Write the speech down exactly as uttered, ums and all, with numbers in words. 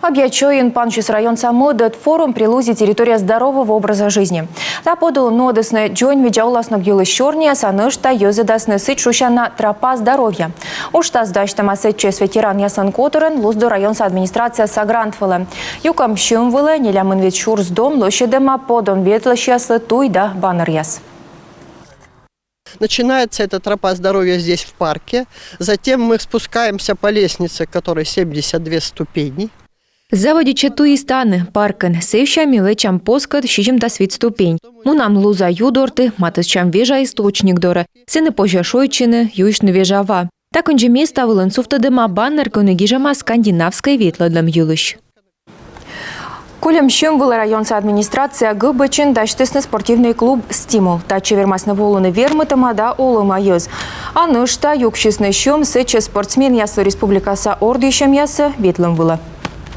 Агъя чойын пансис районса мӧдӧд форум при ЛУЗе «Территория здорового образа жизни». Та подулын нуӧдісны дзоньвидза оласног йылысь сёрнияс, а нӧшта йӧзӧдасны сідз шусяна «Тропа здоровья». Уджтас дасьтӧма сэтчӧс ветеранъяслӧн котырӧн Луздор районса администрацияса грант вылӧ. Юкӧм сьӧм вылӧ нелямын вит сюрс дом лӧсьӧдӧма подон ветлысьяслы туй да баннеръяс. Начинается эта тропа здоровья здесь, в парке. Затем мы спускаемся по лестнице, которой семьдесят две ступени. Заводитчӧ туйыс тані, паркын. Сэсся ми лэччам поскӧд сизимдас вит ступень. Мунам Луза ю дорті, матыстчам вежа источник дорӧ. Сэні позьӧ шойччыны, юысьны вежа ва. Та кындзи места вылын сувтӧдӧма баннер, кӧні гижӧма скандинавскӧй ветлӧдлӧм йылысь. Кольӧм сьӧм вылӧ районса администрация Гӧбӧчын дасьтісны спортивнӧй клуб «Стимул». Татчӧ вермасны волыны вермытӧма да олӧма йӧз. А нӧшта юксисны сьӧм сэтчӧс спортсменъяслы республикаса ордйысьӧмъясӧ ветлӧм вылӧ.